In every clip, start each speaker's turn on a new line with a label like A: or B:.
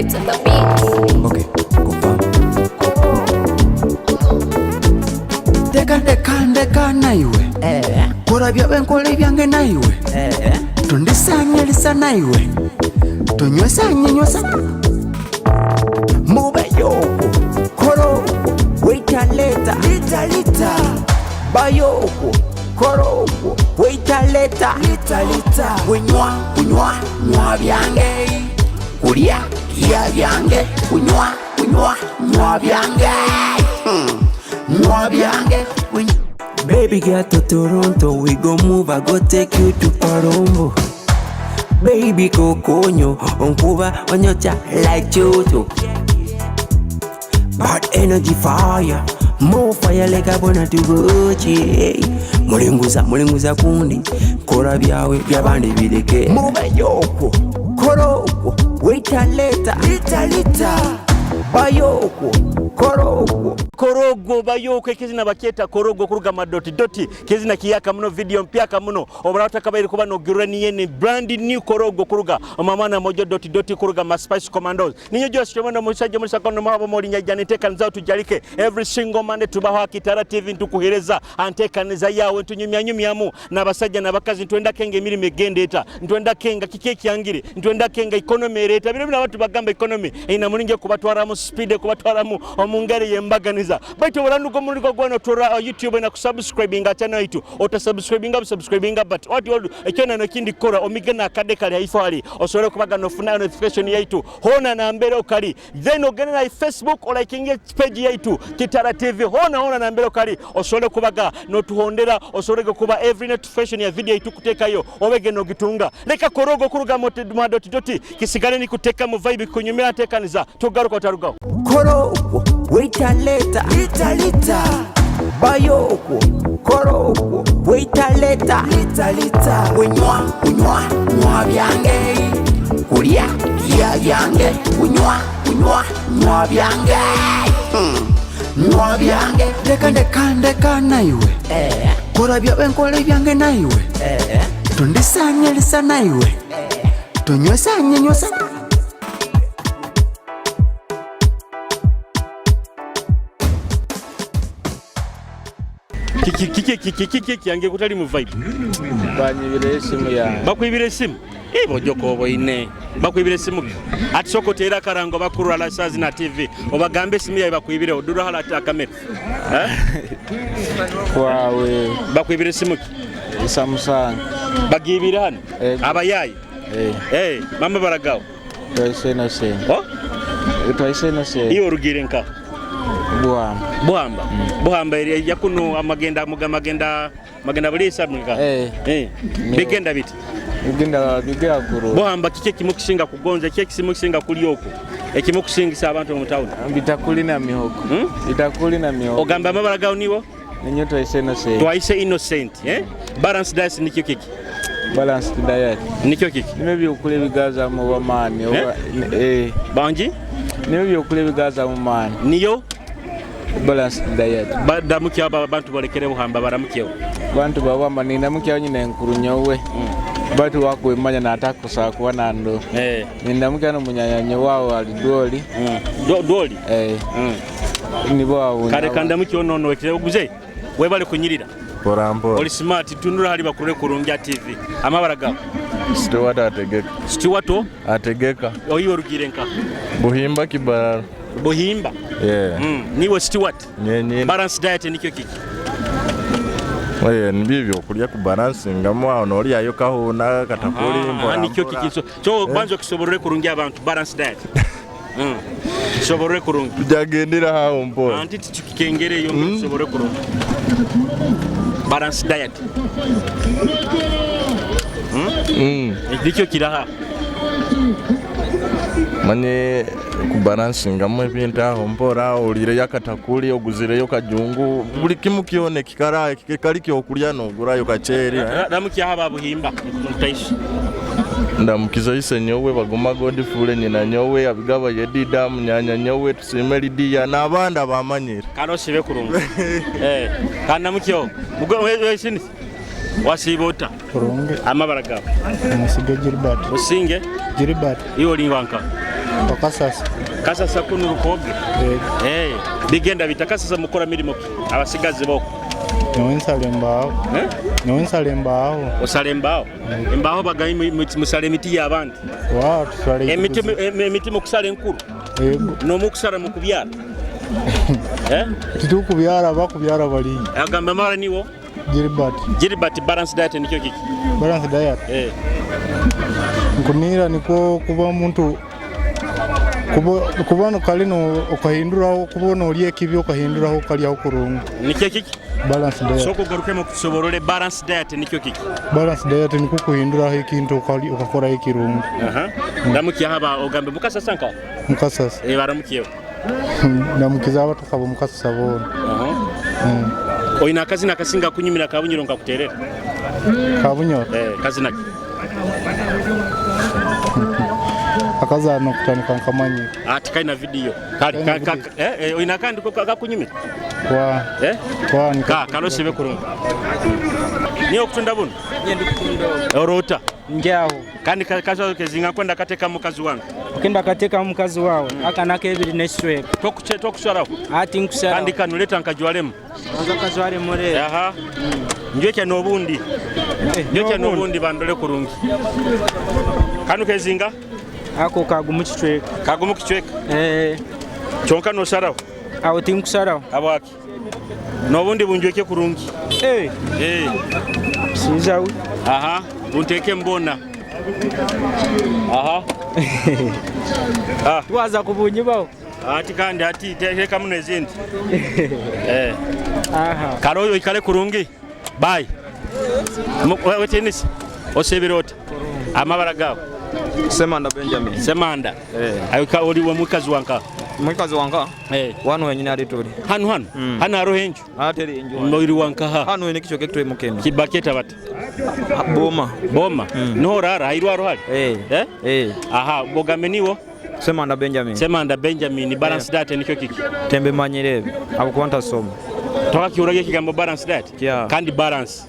A: It's on the beat.
B: Okay, confirm. Ndeka ndeka ndeka naiwe, kola byabe nkola ebyange naiwe, tondisanyalisa naiwe, tonywesanyinywesa mubayoko koroko waitaleta litalita bayoko koroko waitaleta litalita kunywa kunywa nywa byange kulya lya byange kunywa kunywa nywa byange nywa byange kunywa.
C: Baby girl to Toronto, we go move, I go take you to Colombo. Baby kokonyo, onkuba onyocha like Choto. Bad energy fire, more fire like a bona to Gucci. Mulinguza, mulinguza kundi, kora byawe byabandi bireke.
B: Mubayoko koroko waitaleta litalita bayoko koroko.
D: Korogo bayoko ekizina bakyeta korogo kuruga madoti doti kizina kiyaka muno, video mpyaka muno obura otakabaire kuba nogirura niyene brand new korogo kuruga omamwana mojo doti doti kuruga ma Spice Commandos ninyo jos chomona musajja mulisaka no mwabo moli nyajja nteekaniza tujalike every single Monday tubaho Akitara TV ntukuhereza anteekaniza yawe ntunyumyanyumyamu n'abasajja n'abakazi ntwenda kenga emirimu egenda eta, ntwenda kenga kiki ekyangire, ntwenda kenga economy ereeta bino bino abantu bagamba economy ina mulingi kubatwaramu speed kubatwaramu omu ngeri yembaganiza baitu obulanduko omuliko gwona tura YouTube na kusubscribinga channel yitu otasubscribinga busubscribinga but what you ekyona nokindi kukora omige akadde kali haifo hali osobole kubaga nofuna notification yaitu hona nambere okali, then ogende na Facebook olikinge page yaitu Kitara TV hona hona nambere okali osobole kubaga notuhondera osobole kuba every notification ya video yaitu kutekayo obege nogitunga. Leka korogo kuruga mwa doti doti kisigale ni kuteka mu vibe kunyumira ntekaniza tugaruka utarugaho.
B: Koroko waitaleta litalita bayoko koroko waitaleta litalita kunywa kunywa nywa byange kulya lya byange kunywa kunywa nywa byange nywa byange ndeka ndeka ndeka naiwe, kola byabe nkola ebyange naiwe, tondisanyalisa naiwe, tonywesanyinywesa.
D: Kiki kiki kiki kiki kyange kutali mu vibe.
E: Banyibira esimu yange.
D: Bakwibira esimu bojoko oboine bakwibira esimu ati soko tera karango bakurura la na TV obagambe esimu yawe bakwibire odura hala ata kamera. Eh?
E: Wawe.
D: Bakwibira esimu ki?
E: Samsung.
D: Bagibira hano?
E: Eh.
D: Abayayi.
E: Eh.
D: Eh, mama baragawo.
E: Twaise Innocent.
D: Oh?
E: Twaise Innocent.
D: Iyo orugire nka
E: Buhamba.
D: Buhamba. Buhamba eri yakuno amagenda muga magenda magenda bulisa mwika.
E: Eh.
D: Eh. Bigenda biti.
E: Bigenda bigenda kuru.
D: Buhamba kiki ekimukusinga kugonza kiki ekimukusinga kuli okwo ekimukusingisa abantu mu town?
E: Bitakuli na mihogo.
D: Hmm?
E: Bitakuli na mihogo.
D: Ogamba amabara gawo niwo?
E: Ninyo Twaise Innocent.
D: Twaise Innocent, eh? Balanced diet nikyo kiki?
E: Balanced diet.
D: Nikyo kiki?
E: Nime byokula ebigaza mu bamaani.
D: Eh?
E: Eh.
D: Bangi?
E: Nime byokula ebigaza mu maani.
D: Niyo?
E: Balanced diet.
D: Badamukya abantu balekere Buhamba baramukyeho.
E: Bantu babamba nindamukya nyina enkuru nyowe. Batu wakwemanya natakusa kuba nando.
D: Eh.
E: Nindamukya n'omunyanya wawe ali dwoli.
D: Dwoli?
E: Eh. Nibo awo.
D: Kale kandamukyo nono wekire oguze. Webale kunyirira.
F: Mpola mpola.
D: Oli smart tunura hali bakurure kurungi TV. Amabara gawe.
F: Stewart ategeka.
D: Stewart
F: ategeka.
D: Oyiwe orugire nka.
F: Buhimba kibarara.
D: Buhimba.
F: Yeah.
D: Niwe Stewart.
F: Nyenye.
D: Balance diet nikyo kiki?
F: Oye nibyo byokulya ku balancingamu aho nolyayo kahuna katakuli mpola.
D: Nikyo kiki? So kwanza kisoborere kurungi abantu balance diet. Kisoborere kurungi.
F: Tujagendera aho mpola.
D: Anti tukikengere yo kisoborere kurungi. Balance diet. Nikyo kiraha.
F: Manye kubalansingamu ebintu aho mpora olireyo akatakuli oguzireyo kajungu buli kimu kyona ekikara kikali kyokulya nogurayo kaceeri.
D: Ramukyaho ababuhimba mutaishi.
F: Ndamukiza ise nyowe baguma Godfrey nyina nyowe abigaba Yedida munyanya nyowe tusime Lidia n'abandi abamanyire.
D: Kano sibe kurungi. Eh, kandamukyo mugwe wesini wasibota.
G: Kurungi.
D: Amabara gawe.
G: Musige Gilbert.
D: Musinge
G: Gilbert.
D: Iwe oli wanka.
A: Wakasasa.
D: Kasasa kunu Rukooge.
A: Eh.
D: Eh, bigenda bita Kasasa mukora mirimo ki? Abasigazi boko.
A: Nyowe nsala embaaho.
D: Eh?
A: Nyowe nsala embaaho.
D: Osala embaaho. Embaaho bagayi musala emiti y'abandi.
A: Wa tusala
D: Emiti emiti mukusala enkuru.
A: Yego.
D: N'omukusala mukubyara. Eh?
A: Titukubyara bakubyara bali.
D: Agamba mara niwo
A: Gilbert.
D: Gilbert balance diet nikyo kiki?
A: Balance diet.
D: Eh.
A: Nkunira nikwo kuba omuntu kuba kali no okahinduraho kuba nolya ekibi okahinduraho okalyaho kurungi.
D: Nikyo kiki?
A: Balance diet.
D: Soko garukemo kusoborole balance diet nikyo kiki?
A: Balance diet nikwo kuhinduraho ekintu okakoraho ekirungi.
D: Aha. Ndamukiye haba ogambe mukasasa nka?
A: Mukasasa.
D: Eh baramukiye.
A: Ndamukiza abatukaba mukasasa boona.
D: Aha. Oina akazina akasinga kunyumira Kabunyoro nkakuterera.
A: Kabunyoro?
D: Eh, kazina ki?
A: Akazana kutandika nkamanyira.
D: Ati kaina video. Kali ka, ka, eh, eh, oina kandi ko kakunyumira?
A: Kwa.
D: Eh?
A: Kwa ni
D: ka kalosibe kurungu. Niyo okutunda buno?
G: Nye ndikutunda.
D: Orota.
G: Njyaho.
D: Kandi kazo kezinga kwenda kateka mukazi wange.
G: Okenda kateka mukazi wawe aka naka ebiri n'ekicweka.
D: Tokuche tokusaraho.
G: Ati nkusaraho.
D: Kandi kanuleta nkajwalemu.
G: Banza kajwale mure.
D: Aha. Njwekya n'obundi. Njwekya n'obundi bandole kurungi. Kanu kezinga?
G: Ako kagumu kicweka.
D: Kagumu kicweka?
G: Eh.
D: Kyonka nosaraho?
G: Aho tinkusaraho.
D: Abwaki? N'obundi bunjweke kurungi.
G: Eh.
D: Eh.
G: Sinzawe.
D: Aha. Bunteke mbona. Aha. Ah.
G: Waza kubunyibaho.
D: Ati kandi ati teka muno ezindi. Eh.
G: Aha.
D: Karoyo ikale kurungi. Bye. Wewe tennis. Osebire ota. Amabara gawe.
H: Semanda Benjamin.
D: Semanda.
H: Eh.
D: Ayo oli wa mukazi wanka.
H: Mukazi wanka?
D: Eh.
H: Wano wenyini ali tuli.
D: Hanu hanu. Hanu haro henju.
H: Ateri enju.
D: Mboiri wanka ha.
H: Hanu weni kicho ketwe mukemi.
D: Kibaketa bata.
H: Boma.
D: Boma. Niho rara hairwa rohali.
H: Eh.
D: Eh?
H: Eh.
D: Aha, bogameniwo.
H: Semanda Benjamin.
D: Semanda Benjamin balance diet nikyo kiki?
H: Tembe manyire abukuba ntasoma.
D: Tokakiuraga ekigambo balance diet?
H: Yeah.
D: Kandi balance.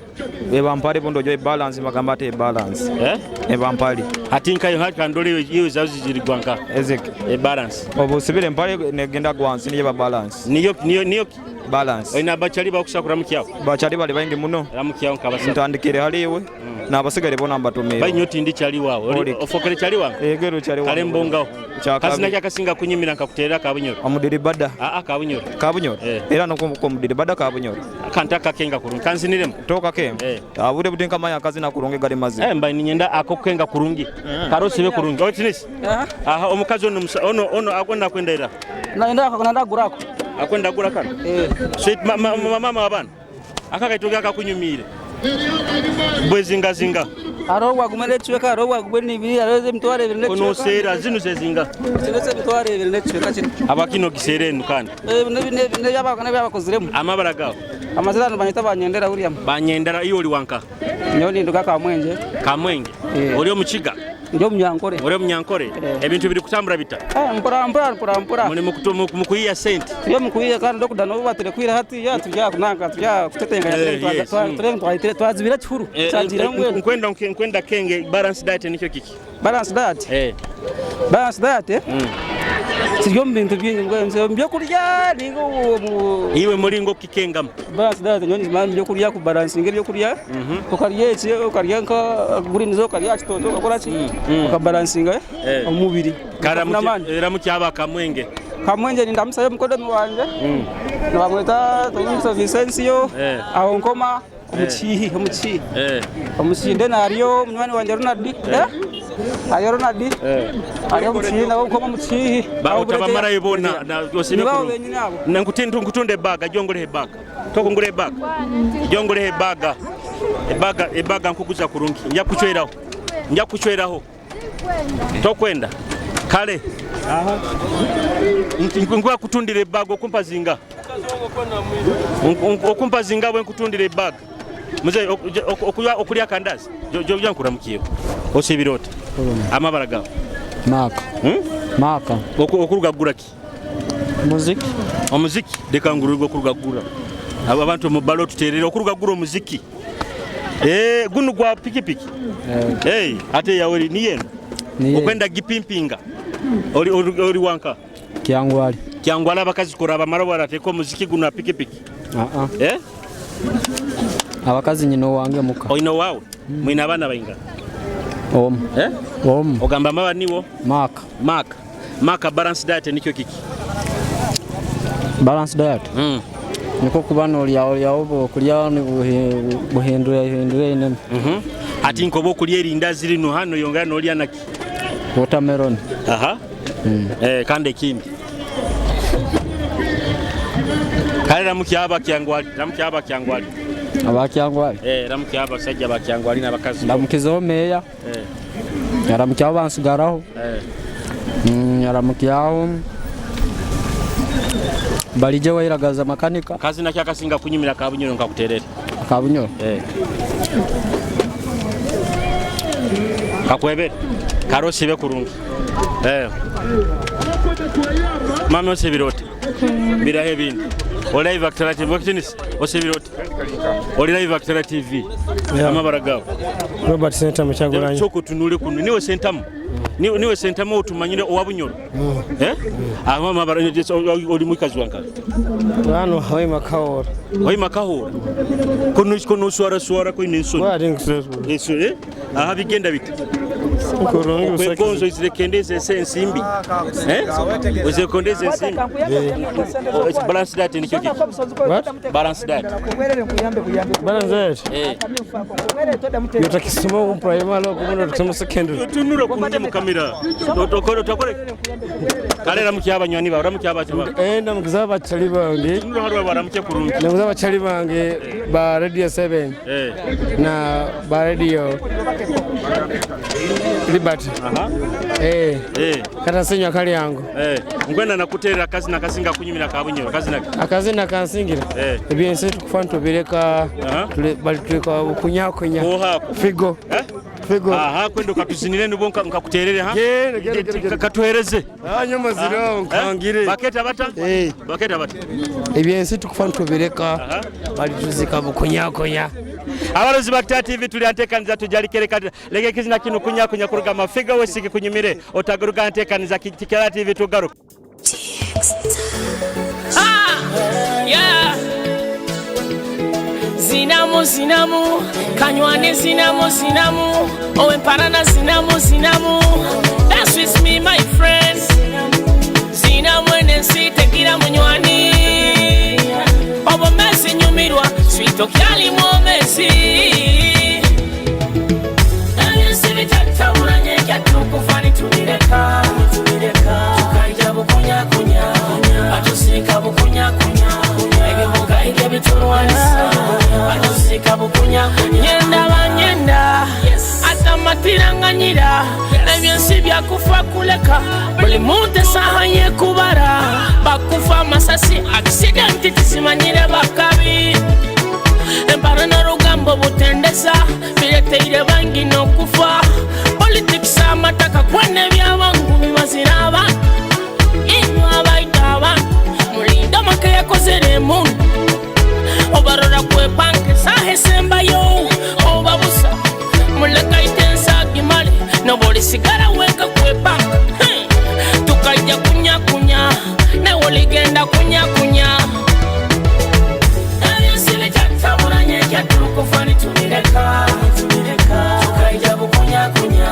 H: Ebampali bundo jo balance bagamba ate balance.
D: Eh?
H: Ebampali.
D: Ati nkayo hati kandole iyo zazi ziri gwanka.
H: Ezek.
D: E balance.
H: Obusibire mpali negenda gwansi niyo ba balance.
D: Niyo niyo niyo
H: balance.
D: Oina bachali bakusakura mukyawo.
H: Bachali bali baingi muno.
D: Ramukyawo nkabasa.
H: Ntandikire hali iwe. N'abasigale bona mbatumire.
D: Bainyo tindi chali wawe. Ofokere chali wange.
H: Egero chali wange.
D: Kale mbongaho.
H: Kyakabi.
D: Kazina kyakasinga kunyumira nkakuterera Kabunyoro.
H: Omudiri bada.
D: Ah ah Kabunyoro.
H: Kabunyoro.
D: Eh.
H: Era nokumbuka omudiri bada Kabunyoro.
D: Kantaka kenga kurungi. Kanziniremu.
H: Toka kenga.
D: Eh.
H: Abure butinka manya kazina kurungi gali mazima.
D: Eh mba ninyenda akokenga kurungi. Karosibe kurungi. Otinisi. Aha omukazi ono ono ono akwenda kwenda ira.
I: Naenda naenda gurako.
D: Akwenda gura kano.
I: Eh.
D: Sweet mama mama wabana. Akakaitoka akakunyumire. Bwezinga zinga.
I: Hariho gwaguma n'ekicweka hariho gwaguma n'ibiri hariho emitwaro ebiri n'ekicweka.
D: Onoseera zino zezinga.
I: Kino emitwaro ebiri n'ekicweka kino.
D: Abakino giseera enu kandi.
I: N'ebyabakoziremu.
D: Amabara gawe.
I: Amazina banyeta Banyendera William.
D: Banyendera iyo oli wanka.
I: Nyowe ninduga Kamwenge.
D: Kamwenge. Oli omukiga.
I: Ndi omunyankore.
D: Oli omunyankore. Ebintu biri kutambura bita.
I: Mpora mpora mpora mpora.
D: Muri mukuyiya sente.
I: Turi mukuyiya kandi ndokuda nobu batire kwira hati ya turya kunanga turya kutetenga turi twazibira kihuru. Twagira ngwe.
D: Nkwenda nkwenda kenge balance diet nikyo kiki?
I: Balance diet.
D: Eh.
I: Balance diet. Siryo mu bintu byingi ngo byo kurya ningo
D: Iwe mulingo kikengamu.
I: Balance diet nyo ni byo kurya ku balancinga ibyo kurya. Ukarya iki ukarya nka greens ukarya kitoto ukakora ki ukabalancinga omubiri.
D: Karamuki aba Kamwenge.
I: Kamwenge ni ndamusayo mukodomi wanje. Nibamweta Tomusa Vincentio. Aho nkoma omukihi omukihi. Omukihi then hariyo munywani wanje Ronald. Hariyo Ronald. Hariyo omukihi nawe nkoma omukihi.
D: Ba utabamara ibona na osibe
I: Nibabo
D: kurungi.
I: benyini abo.
D: Na nkutindu nkutunde baga jongole baga. Tokungule baga. Jongole baga. Ebaga ebaga nkuguza kurungi. Nja kuchweraho. Nja kuchweraho. Tokwenda. Kale. Aha. Nkwa kutundira ebaga okumpa zinga. Okumpa zinga bwe nkutundira ebaga. Muze okulya kandazi. Jo nkuramukiye. Osibirota. Amabara gawe.
J: Maka. Maka.
D: Okuruga gura ki?
J: Muziki.
D: Omuziki leka ngurugo okuruga gura. Abo abantu mu balo tuterere okuruga gura omuziki. Eh gunu gwa pikipiki. Eh ate yaweri ni yenu. Okwenda gipimpinga. Oli oli, oli wanka?
J: Kyangwali.
D: Kyangwali abakazi kuraba mara barateeka omuziki guno pikipiki.
J: Aa.
D: Eh?
J: Abakazi nyina owange muka.
D: Oina wawe? Mwina abaana bainga?
J: Omu.
D: Eh?
J: Omu.
D: Ogamba maba niwo?
J: Mark.
D: Mark. Mark, balance diet nikyo kiki?
J: Balance diet. Niko kuba nolya olya okulya buhindura hindura inene.
D: Ati nkoba okulya erindazi lino hano yongera nolya naki?
J: Watermelon.
D: Aha. Eh, kandi ekindi. Kale ramukyaba Kyangwali, ramukyaba Kyangwali.
J: Abakyangwali.
D: Eh, ramukyaba abasajja ba Kyangwali n'abakazi.
J: Ndamukizaho meya.
D: Eh.
J: Aramukyaho bansigaraho.
D: Eh.
J: Aramukyaho balije wairagaza makanika.
D: Kazi naki akasinga kunyumira Kabunyoro nkakuterere?
J: Kabunyoro.
D: Eh. Kakwebere. Karosibe kurungi. Eh. Mami osibira oti? Biraho ebindi. Oli live Akitara TV. Wakitinisi osibira oti? Oli live Akitara TV. Amabara gawe.
K: Robert Sentamu Kyagulanyi.
D: Sooka otunule kuno. Niwe Sentamu. Niwe Sentamu otumanyire owa Bunyoro. Eh? Aho amabara oli mukazi wanka.
K: Hano hoima kahora.
D: Hoima kahora. Kono kono swara swara ko ine nsoni. Ensoni eh? Aha bigenda bite? Okwegonzo izirekendeze ensi ensimbi. Eh? Uzekondeze ensimbi. Oh, it's balance diet nikyo kiki?
K: What?
D: Balance diet.
K: Balance diet.
D: Eh.
K: Yotakisoma ku primary okubuno tukisoma secondary.
D: Tunura kunje mu kamera. Otokore otokore. Kale ramuki abanywani bawe ramuki abacho bawe.
K: Eh, ndamukiza abachali bange.
D: Tunura harwa baramuke kurungi.
K: Ndamukiza abachali bange ba Radio 7.
D: Eh.
K: Na ba Radio Liberty.
D: Aha.
K: Eh.
D: Eh.
K: Kata sinywa kali yangu.
D: Eh. Ngwenda nakuterera kazi na kasinga kunyumira Kabunyoro kazi na.
K: Akazina kansingira.
D: Eh.
K: Ebyensi tukufa ntubireka bali tuleka kunyakunya. Figo.
D: Eh?
K: Figo.
D: Aha kwenda ukatuzinire nubwo nkakuterere ha?
K: Genda, genda, genda, genda.
D: Katuhereze.
K: Ah, nyuma ziro nkangire.
D: Baketa bata?
K: Eh.
D: Baketa bata.
K: Ebyensi tukufa ntubireka bali tuzika bukunyakunya.
D: Abalozi ba Akitara TV tuli antekaniza tujalikere lege kizina kino kunyakunya kuruga mafiga wesige kunyumire otagaruka antekaniza Akitara TV tugaruka.
L: Ah, yeah. Zinamu zinamu kanywane zinamu zinamu owemparana zinamu zinamu dance with me my friend zinamu enensi tegira munywani obomezi nyumirwa swito kyalimu omezi ebyensi bitataburanye ekyatukufa nitubireka tukaija bukunyakunya batusika bukunyakunya ebibuga ebyo bitulwanisa batusika bukunyakunya nyenda banyenda atamatiranganyira ebyensi byakufa kuleka buli muntu esaha yekubara bakufa amasasi akisidenti tizimanyire bakabi emparo n'orugambo butendeza bireteire bangi n'okufa politics amataka kwene ebyabangu bibazira abantu inywe abaita abantu mulindo make yakozere emundu obarora kwepanka esaha esembayo obabusa mulekaite ensagimale nobolisigara wenka kwepanka tukaija kunyakunya nawe oligenda kunyakunya ebyensi bitataburanye ekyatukufa nitubireka tukaija bukunyakunya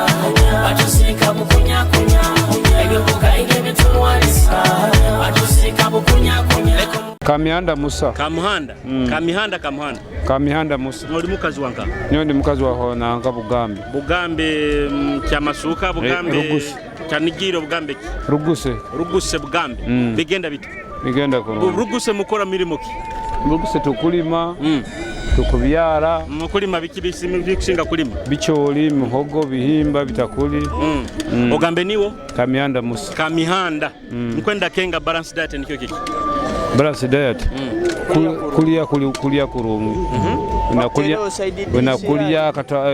L: batusika bukunyakunya ebibuga ebyo bitulwanisa batusika bukunyakunya.
E: Kamihanda Musa.
D: Kamuhanda. Kamihanda Kamuhanda.
E: Kamihanda Musa.
D: Oli mukazi wanka?
E: Niyo ndi mukazi wa Honanga Bugambe.
D: Bugambe Kyamasuka Bugambe.
E: Ruguse.
D: Kyanigiro Bugambe ki?
E: Ruguse.
D: Ruguse Bugambe. Bigenda bite?
E: Bigenda kurungi.
D: Ruguse mukora mirimo ki?
E: Ruguse tukulima. Tukubyara.
D: Mukulima biki bikusinga kulima?
E: Bicholi, mihogo, bihimba, bitakuli.
D: Ogambe niwo?
E: Kamihanda Musa.
D: Kamihanda. Nkwenda kenga balance diet nikyo kiki?
E: Balance diet. Kulya kulya kurungi. Unakulya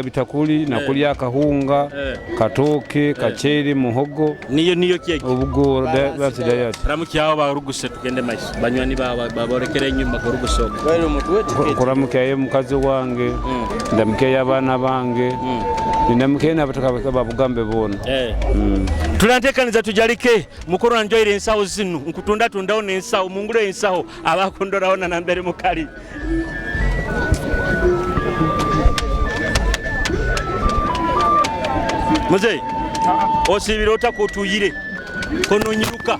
E: bitakuli, nakulya kahunga, katoke, kacheri, muhogo.
D: Niyo niyo keki.
E: Obugo balance diet.
D: Ramukyawo baruguse tugende maiso. Banywani bawe baborekere enyuma kuruguse okwo.
E: Kuramukyayo mukazi wange, ndamukyayo abaana bange.
K: Ninamukire n'abataka ba Bugambe boona.
D: Tulantekaniza tujalike mukuru anjoire ensaho zinu nkutundatundaho n'ensaho mungule ensaho abakundoraho na nambere mukali. Mzee, osibire ota kotuyire kononyiruka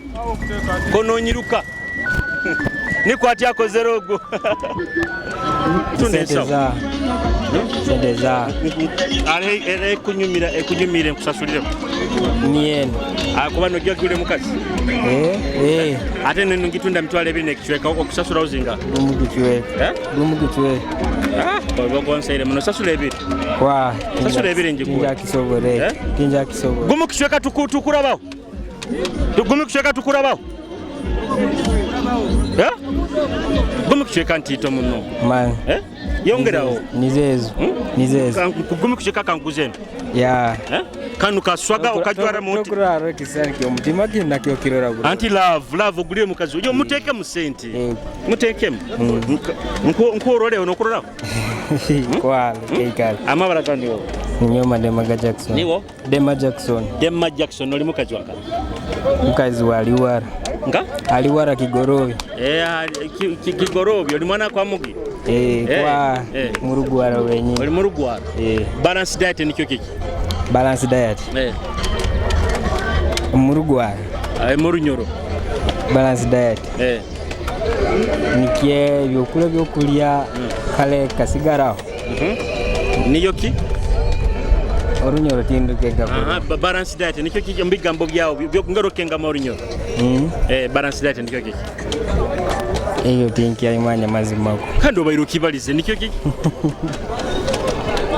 D: kononyiruka nikwati akozere ogwo. Tunda ensaho.
G: Sente za
D: Ale era ekunyumira ekunyumire nkusasulireko.
G: Nieno.
D: Akuba nojja gule mukazi.
G: Eh, eh.
D: Ate neno ngitunda 20,000 n'ekicweka okusasula ozinga.
G: Gumu gicweka.
D: Eh?
G: Gumu gicweka.
D: Ah, oba gonsaire muno sasula ebiri.
G: Wa.
D: Sasula ebiri njikuwe.
G: Tinja kisobole.
D: Eh?
G: Tinja kisobole.
D: Gumu kicweka tukurabaho. Gumu kicweka tukurabaho. Eh? Gumu kicweka ntito muno.
G: Man.
D: Eh? Yongeraho.
G: Nizezo. Nizezo.
D: Gumu kicweka kanguze eno.
G: Ya.
D: Eh? Kanu kaswaga okajwara muti.
G: Tokuraro ekisani kyomutima kina kyo kirora bro.
D: Anti love, love ogulire mukazi oyo muteekemu sente. Muteekemu. Nkuoroleho nokuroraho.
G: Kwa keikali.
D: Amabara gandi wo.
G: Ninyoma Demaga Jackson.
D: Niwo?
G: Dema Jackson.
D: Dema Jackson oli mukazi wanka.
G: Mukazi wa Aliwara.
D: Nga?
G: Aliwara Kigorobi.
D: Eh, Kigorobi oli mwana kwa mugi.
G: Eh, kwa murugwara wenyini.
D: Oli murugwara.
G: Eh.
D: Balance diet nikyo kiki?
G: Balance diet.
D: Eh.
G: Murugwara.
D: Ay murunyoro.
G: Balance diet.
D: Eh.
G: Nikye byokula byokulya kale kasigaraho.
D: Niyo ki?
G: Orunyoro tindukega.
D: Aha, balance diet nikyo kiki mbigambo byawo byokungarukenga orunyoro. Eh, balance diet nikyo kiki?
G: Eyo tinkyayimanya mazimako.
D: Kandi obaire okibalize nikyo kiki?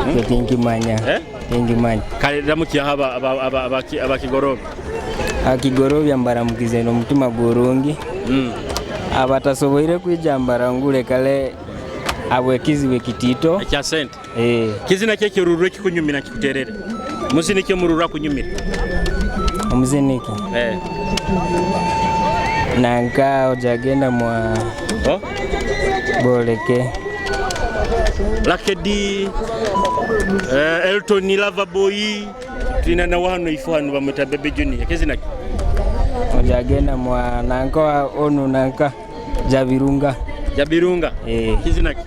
G: Eyo tinkimanya.
D: Eh?
G: Tinkimanya.
D: Kale ramukiyaho abakigorobi.
G: Akigorobi mbaramukize n'omutima gurungi. Abatasoboire kwija mbarangule kale abwekizibu ekitito.
D: Ekya sente.
G: Eh.
D: Kizina kye kiruru ekikunyumira kikuterere. Muzinike mururu akunyumira.
G: Omuzinike.
D: Eh.
G: Nanka ojagenda mwa
D: Oh?
G: Boleke.
D: Lakedi Elton Loverboy tulina na wano ifo hano bamwita Bebe Junior kizina ki?
G: Ojagenda mwa nanka onu nanka Jabirunga.
D: Jabirunga.
G: Eh.
D: Kizina ki?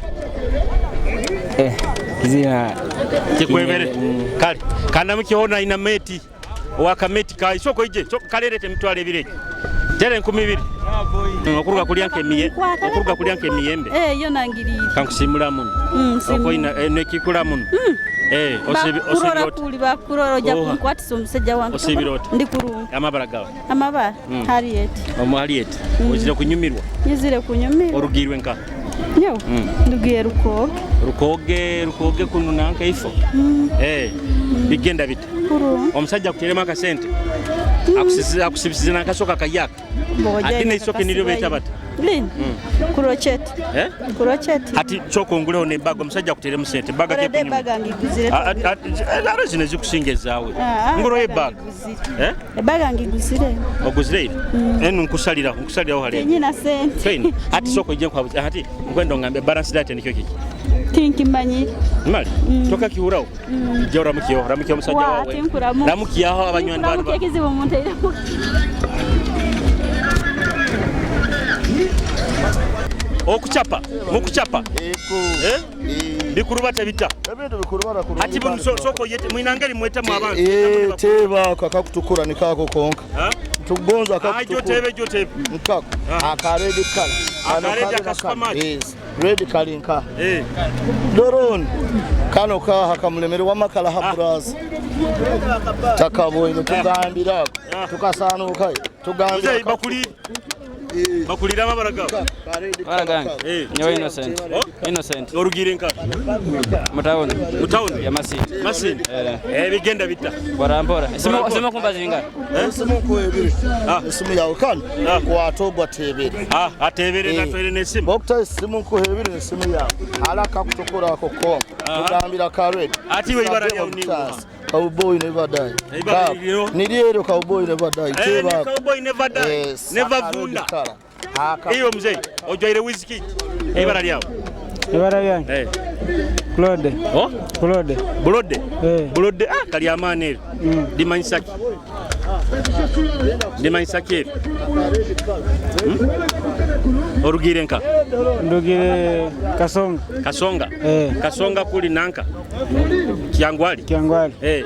G: Eh, kizina
D: Kikwebere. Kale kana mukihona ina meti wakameti ka isoko ije so kalerete 20,000. Tere 2,000. Okuruga kulya nkemiye okuruga kulya nkemiyembe.
M: Eh, yo nangirire.
D: Kankusimula muno.
M: Nsimula.
D: Okoina nekikula muno. Eh, osibi
M: Bakurora
D: oti.
M: kuli bakurora ojja
D: Oha.
M: kunkwatisa omusajja wange.
D: Osibira oti.
M: Ndi kurungi.
D: Amabara gawe.
M: Amabara Harriet.
D: Omu Harriet. Ozire kunyumirwa.
M: Nyizire kunyumirwa.
D: Orugirwe nka.
M: Nyo. Ndugiye Rukoge.
D: Rukoge rukoge kuno nanka ifo. Eh, bigenda bita.
M: Kurungi.
D: Omusajja akuteremu akasente. Akusibisiza n'akasoka kayaka. Ate n'eisoke niryo beeta bata.
M: Lini? Kurochet.
D: Eh?
M: Kurochet.
D: Ati sooka onguleho n'ebbaga omusajja akuteremu sente ebbaga
M: Orede ebaga ngiguzire.
D: Ate zino ezikusinga ezaawe.
M: Ah,
D: Nguleho
M: ebaga
D: ebbaga.
M: ngiguzire.
D: Eh?
M: Ebaga ngiguzire.
D: Oguzire ira? Enu nkusaliraho nkusaliraho hali.
M: Tinyina sente.
D: Twine. Ati sooka ojje nkwabuze. Ati nkwenda ongambe balance diet nikyo kiki?
M: Tinkimanyire.
D: Mali. Toka kihuraho. Jya oramukiyeho ramukiyeho omusajja
M: Wa,
D: wawe.
M: tinkuramu.
D: Ramukiyaho abanywani
M: Tinkuramu
D: bawe.
M: ekizibu munteiremu.
D: Okuchapa, mukuchapa. Eh? Bikuruba tebita.
N: Ebintu bikurubara kurungi.
D: Ati bunu soko yete mwinangeri mwetemu abantu.
N: Eh, teba ako akakutukura nikako konka. Tugonza
D: Ah, jo tebe jo tebe.
N: Nkako. Aka red color.
D: Aka red aka supermarket.
N: Yes. Red kali nka.
D: Eh.
N: Doron. Kano kaha kamulemere wamakala ha braza. Takaboine tugambira ako. Tukasanuka. Tugambira.
D: Mzee bakuli. Bakulira amabara gawe.
H: Mabara gange.
D: Eh.
H: Nyowe Innocent.
D: Oh?
H: Innocent.
D: Orugire nka.
H: Mutawuni.
D: Mutawuni?
H: Ya Masindi.
D: Masindi. Eh, bigenda bita.
H: Bora mpora. Esimu kumba zinga.
N: Esimu nkuwa ebiri. Esimu yawe kano kwatogwa tebere.
D: Ah, atebere natwere n'esimu.
N: Bokta esimu nkuwa ebiri n'esimu yawe. Ala kakutukura ako konka. Tugambira ka red.
D: Ati we ibara lyawe ni
N: Cowboy never die.
D: Ibara liryo?
N: Niri eryo cowboy never die.
D: Eh,
N: Teba.
D: ni cowboy never die.
N: Yes.
D: Never
N: Aka red
D: vunda.
N: color. Aka
D: Iyo mzee, ojwaire Wizkid. Ibara lyawe.
G: Ibara lyange.
D: Eh.
G: Claude.
D: Oh?
G: Claude.
D: Bulodde? Bulodde ah kali amaani eryo. Limanyisa ki? Limanyisa ki eryo? Orugiire nka?
G: Ndugire Kasonga.
D: Kasonga?
G: Eh.
D: Kasonga kuli nanka? Kyangwali?
G: Kyangwali.
D: Eh.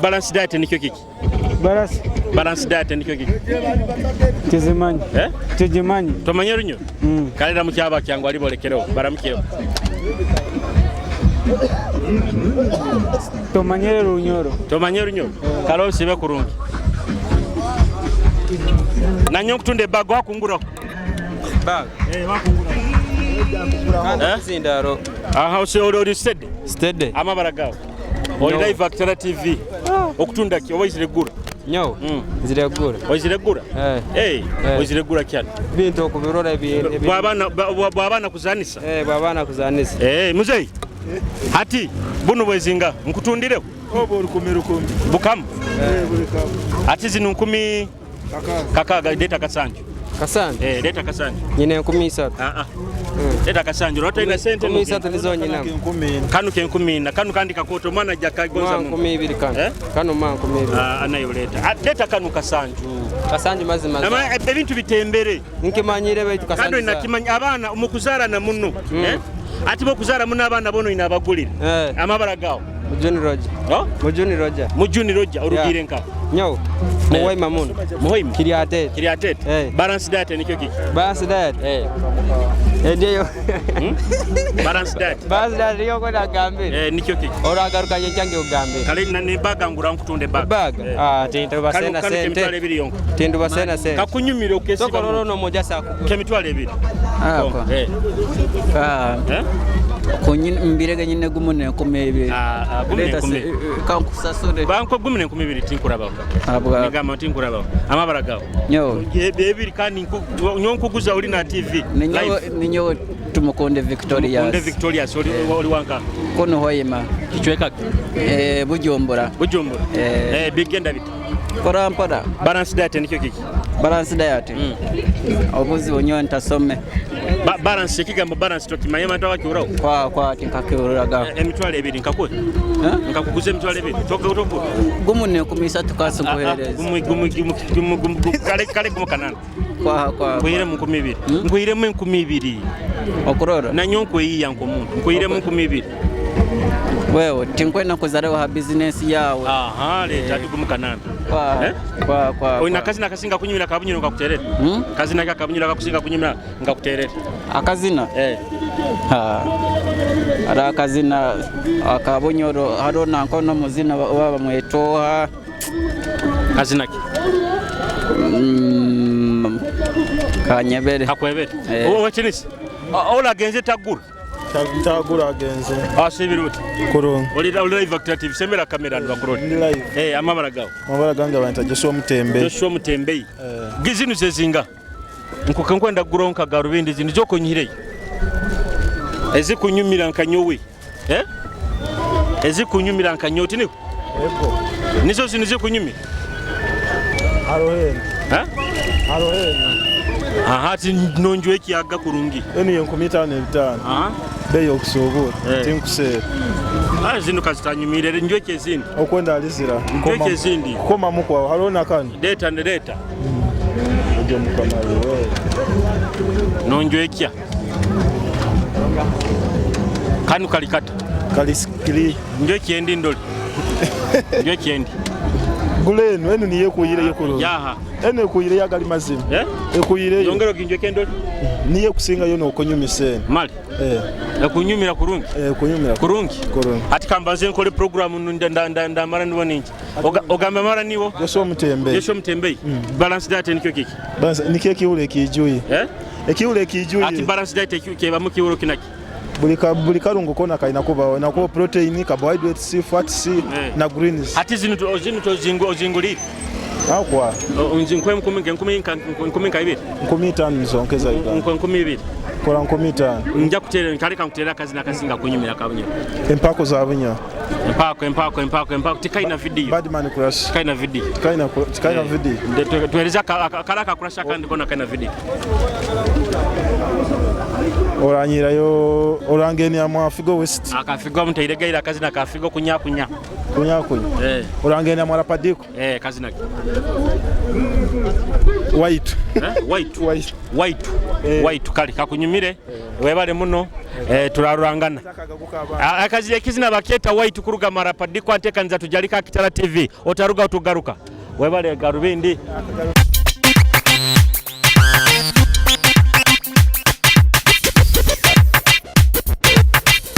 D: Balance diet nikyo kiki?
G: Balance.
D: Balance diet nikyo kiki?
G: Tizimanyi.
D: Eh?
G: Tijimanyi.
D: Tomanye runyo? Kalera mukyaba Kyangwali bolekereho baramukeho.
G: Tomanyire Runyoro.
D: Tomanye Runyoro? Kale osibe kurungi. Nanye okutunda ebaga wakunguraho.
H: Bag.
D: Eh, wakunguraho.
H: Eh? Zindaro.
D: Aha, ose oli oli steady.
H: Steady.
D: Amabara gawe. Oli
H: No.
D: live Akitara TV. Okutunda ki oba oizire gura?
H: Nyo. Nzire gura.
D: Oizire gura?
H: Eh.
D: Eh, oizire gura kyana.
H: Bintu okubirora ebi
D: Bw'abaana bw'abaana kuzanisa.
H: Eh, bw'abaana kuzanisa.
D: Eh, muzeyi. Hati buno bwezinga nkutundireho.
A: Obo rukumi rukumi.
D: Bukamu.
A: Eh, buli kamu.
D: Hati zino nkumi kakaaga leeta kasanju.
H: Kasanju?
D: Eh, leeta kasanju.
H: Nyine 30.
D: Ah ah. Leeta kasanju lwatolina sente.
H: Nkumi isatu nizo nyina.
D: Kanu ke 40 kanu kandi kakoto omwana ajja kagonza
H: Ma
D: muno.
H: 20 kanu.
D: Eh?
H: Kanu ma 20.
D: Ah, anayo leeta. Ah, leeta kanu kasanju.
H: Kasanju mazima.
D: Nama ebintu bitembere.
H: Nkimanyire baitu kasanju.
D: Kandi nakimanya abaana mukuzaarana muno. Eh? Ati bokuzaara muno abaana bono ina abagulira. Amabara gawo.
H: Mujuni Roger.
D: Oh?
H: Mujuni Roger.
D: Mujuni Roger orugire nka.
H: Nyo. Muwaima muno.
D: Muwaima.
H: Kiriatete.
D: Kiriatete.
H: Eh.
D: Balance diet nikyo kiki?
H: Balance diet.
D: Eh.
H: Endiyo.
D: Balance diet.
H: Balance diet niyo kwenda gambire.
D: Eh, nikyo kiki?
H: Oragaruka nyenjange ugambire.
D: Kale na ne baga ngura nkutunde baga.
H: Baga. Ah, tindu basena
D: Kanu
H: sente.
D: kemitwalo ebiri yonka.
H: Tindu basena sente.
D: Kakunyumira okesiba.
H: Sokororo no moja sakugura.
D: Kemitwalo ebiri.
J: Ako.
D: Eh.
J: Ah.
D: Eh?
J: Kunyine mbirege nyine gumu 20.
D: Ah, gumu
J: Leta
D: n'enkumi.
J: Kankusasure.
D: Banko gumu 20 tinkurabaho.
J: Abwa.
D: Nigamba tinkurabaho. Amabara gawo.
J: Nyo.
D: Ebiri kandi nyo nkuguza oli na TV.
J: Ninyo
D: Live.
J: ninyo tumukunde Victorious.
D: Tumukunde Victorious oli oli wanka.
J: Kono hoima.
D: Kichweka ki?
J: Eh, Bujumbura.
D: Bujumbura.
J: Eh,
D: Eh, bigenda bita.
J: Kora mpora.
D: Balance diet nikyo kiki?
J: Balance diet. Obuzibu nyo ntasome.
D: Balance ekigambo balance tokimanye abantu abakiwuraho.
J: Kwa kwa tinkakiwuraga.
D: Emitwalo ebiri nkakuwe. Nkakuguza emitwalo ebiri. Toka toka.
J: Gumu 30 kasunguhereza.
D: Gumu gumu gumu gumu gumu kale kale gumu kanana.
J: Kwa kwa.
D: Nkuhiremu 20. Nkuhiremu 20.
J: Okurora.
D: Nanyo nkweyiya nk'omuntu. Nkuhiremu 20.
J: Wewe tinkwenda kuzaliwa ha business yawe.
D: Aha, leta ati gumu kanana.
J: Kwa
D: Eh?
J: kwa kwa.
D: Olina akazina akasinga kunyumira kabunyiro nkakuterera. Kazina ki akabunyiro akakusinga kunyumira nkakuterera.
J: Akazina?
D: Eh.
J: Ha. Hari akazina akabunyoro hariho nanko n'omuzina waba mwetoha.
D: Kazina ki?
J: Kanyebere.
D: Kakwebere.
J: Eh.
D: Owe kinisi. Ola agenze tagura.
N: Tagura agenze.
D: Asibira uti.
N: Kurungi.
D: Oli oli live active sembera kamera ndo bakurole.
N: Ndi live.
D: Eh, amabara gawo.
N: Amabara gange bayita Joshua Mutembe.
D: Joshua Mutembei. Gizinu zezinga. Nkuka nkwenda guronka garubindi zino zokonyirei. Ezikunyumira nkanyowe. Eh? Ezikunyumira nkanyowe tiniko?
N: Ego.
D: Nizo zino zikunyumira.
N: Aroheni.
D: Ha?
N: Aroheni.
D: Aha, ati nonjwe ekiyaga kurungi.
N: Enu ye 55.
D: Aha.
N: Bei yokusuubura.
D: Eh.
N: Tinkuseera.
D: Ah, zino kazitanyumire njweke ezindi.
N: Okwenda alizira.
D: Njweke ezindi.
N: Kukomamu kwawe hariho na kano.
D: Leta leta.
N: Ojo mukama wewe.
D: Nonjwekya. Kanu kalikata.
N: Kalisikili.
D: Njwekye endi ndoli. Njwekye endi.
N: Gula enu enu niyo ekuyire yekurungi.
D: Yaha.
N: Enu ekuyire yagali mazima.
D: Eh?
N: Ekuyireyo.
D: Yongera oginjweke endoli.
N: Niyo ekusingayo n'okonyumisa enu.
D: Mali.
N: Eh.
D: Ekunyumira kurungi.
N: Eh, kunyumira.
D: Kurungi.
N: Kurungi.
D: Ati kambanze nkole program ndamara niwo ningi. Ogamba mara niwo?
N: Joshua Mutembei.
D: Joshua Mutembei. Balance diet nikyo kiki?
N: Balance nikyo ekiwulo ekijuye.
D: Eh?
N: Ekiwulo ekijuye.
D: Ati balance diet kebamu kiwulo kinaki?
N: Buli karungo kona kalina kubawo nakuba protein, carbohydrates, fats na greens.
D: Ati zino zino ozingulire.
N: Akwa.
D: Nkwe nkumi nkumi nka ibiri.
N: 50 zonke za Uganda.
D: Nkwe 20.
N: Kola 50.
D: Nja kuterera nkaleka nkuterera akazina akasinga kunyumira kabunyiro.
N: Empako za bunya.
D: Empako empako empako empako tikaina video.
N: Badman crush.
D: Tikaina video.
N: Tikaina video.
D: Tueleza kala ka crush akandi kona kaina video.
N: Oranyirayo orangenia mwa Figo West.
D: Akafigo mutaire gaire akazina ka Figo kunyakunya.
N: Kunyakunya.
D: Eh.
N: Orangenia mwa Rapadiko.
D: Eh, kazina ki?
N: White.
D: Eh? White.
N: White.
D: White. Eh. White kali kakunyumire. Webale muno. Eh, turarurangana. Akazina ekizina bakyeta White kuruga Marapadiko antekaniza tujalika Kitara TV. Otaruga otugaruka. Webale garubindi.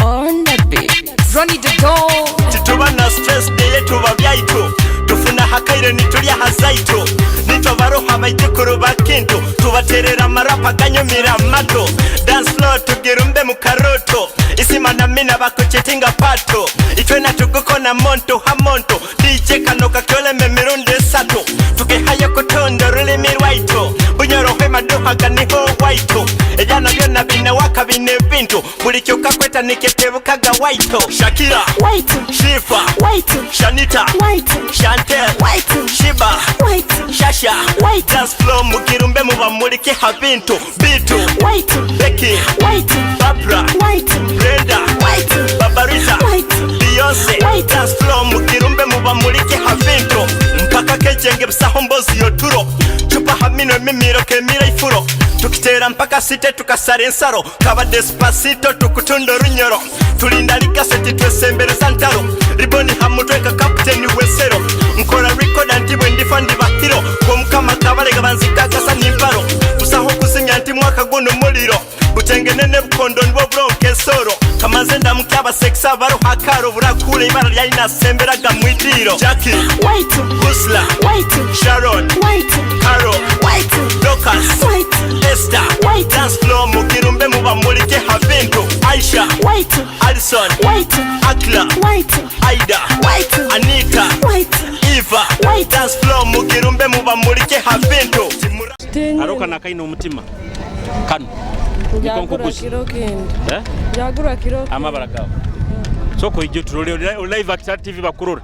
O: On the beat. Ronnie the Dog.
P: Tituba na stress deye tuba byaitu tufuna hakaire nitulya hazaitu nitwabaroha baijukuru bakintu tubaterera amarapa ganyumira amato dance floor tugirumbe mu karoto isima na mina bakuchitinga pato itwena tugukona monto hamonto DJ kano kakyoleme mirundi esatu tukehayo kutonda olulimi lwaitu bunyorohe maduha ganiho waitu ebyana byona binawaka bine ebintu buli kyokakweta niketebukaga waito Shakira
M: White.
P: Shifa
M: White.
P: Shanita
M: White.
P: Chantel
M: White.
P: Shiba
M: White.
P: Shasha
M: White.
P: Dance floor mugirumbe mubamulike habintu Bitu
M: White.
P: Becky
M: White.
P: Barbara
M: White.
P: Brenda
M: White.
P: Babarisa
M: White.
P: Beyonce
M: White.
P: Dance floor mugirumbe mubamulike habintu mpaka kejenge busaho mbozi yoturo tupa hamino emimiro kemira ifuro tukitera mpaka site tukasara ensaro kaba despacito tukutunda orunyoro tulinda likaseti twesembereza ntaro riboni hamutwe nka kaputeni wesero nkora rekoda nti bwe ndifa ndiba hiro gwomukama kabalega banzikakasa nimparo busaho kuzimya nti mwaka guno muliro butengenene bukondo nibwo buronka ensoro kamaze ndamukya abasekisa baroha akaro burakura ibara lyalinasemberaga mwidiro Jackie
M: White.
P: Husla
M: White.
P: Sharon
M: White.
P: Carol
M: White.
P: Dorcas
M: White.
P: Esther
M: White.
P: Dance floor mugirumbe mubamulike habintu Aisha
M: White.
P: Alison
M: White.
P: Akla
M: White.
P: Aida
M: White.
P: Anita
M: White.
P: Eva
M: White.
P: Dance floor mugirumbe mubamulike habintu
D: Aroka nakaina omutima. Kano. Niko
Q: Njagura
D: nkuguzi.
Q: kiro kindi.
D: Eh?
Q: Njagura kiro kindi.
D: Amabara gawe. Soko ijjo turole live Akitara TV bakurora.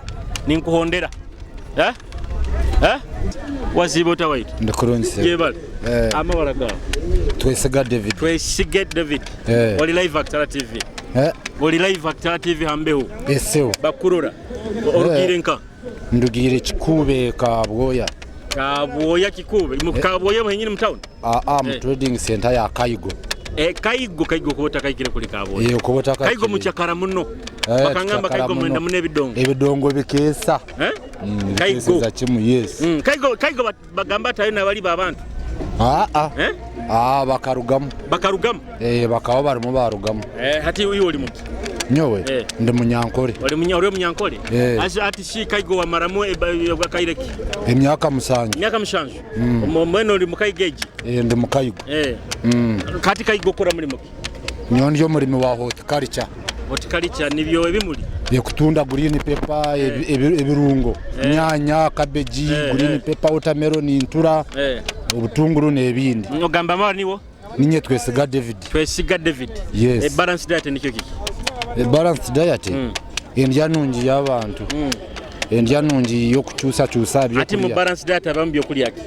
D: Ninkuhondera. Eh? Eh? Waziba ota white.
R: Ndi kurungi sebo.
D: Yebale.
R: Eh.
D: Amabara gawe.
R: Twesiga David.
D: Twesige David.
R: Eh.
D: Oli live Akitara TV.
R: Eh.
D: Oli live Akitara TV hambeho.
R: Esewo.
D: Bakurora. Orugire nka.
R: Ndugire kikube kabwoya.
D: Kabwoya kikube. Mu Kabwoya mwenyini mu town.
R: Aa mu
D: Eh.
R: trading center ya Kaigo.
D: Eh, Kaigo Kaigo kubota kaikire kuli Kabwoya.
R: Eh, kubota
D: Kaigo muchakara muno.
R: Eh,
D: Bakangamba
R: tuchakara
D: Kaigo
R: muno.
D: mwenda mune ebidongo.
R: Ebidongo bikeesa.
D: Eh? Kaigo.
R: Bikeeseza kimu yes.
D: Kaigo Kaigo bagamba tayo nabali babantu.
R: Aa.
D: Eh?
R: Aa bakarugamu.
D: Bakarugamu.
R: Eh, bakaba barimu barugamu.
D: Eh, hati uyu oli muki.
R: Nyowe
D: Eh.
R: ndi munyankore.
D: Oli munya oli munyankole.
R: Eh.
D: Asi ati shi Kaigo wamaramu bakaireki.
R: Emyaka 7.
D: Myaka 7.
R: Mm.
D: Mwene oli mukaigeji.
R: Eh, ndi mukaigo.
D: Eh. Kati Kaigo kora mulimo ki?
R: Nyowe ndi omurimi wa horticulture.
D: Horticulture nibyo ebimuli.
R: Ekutunda green pepper ebirungo
D: Eh.
R: nyanya cabbage
D: Eh,
R: green
D: eh.
R: pepper watermelon ntura
D: Eh.
R: obutunguru n'ebindi.
D: Ogamba mawani niwo
R: Ninye Twesiga David.
D: Twesiga David.
R: Yes.
D: E balanced diet nikyo kiki?
R: E balanced diet endya nungi y'abantu endya nungi y'okukyusakyusa
D: Ati mu
R: ebyokurya.
D: balanced diet abamu byokulya ki?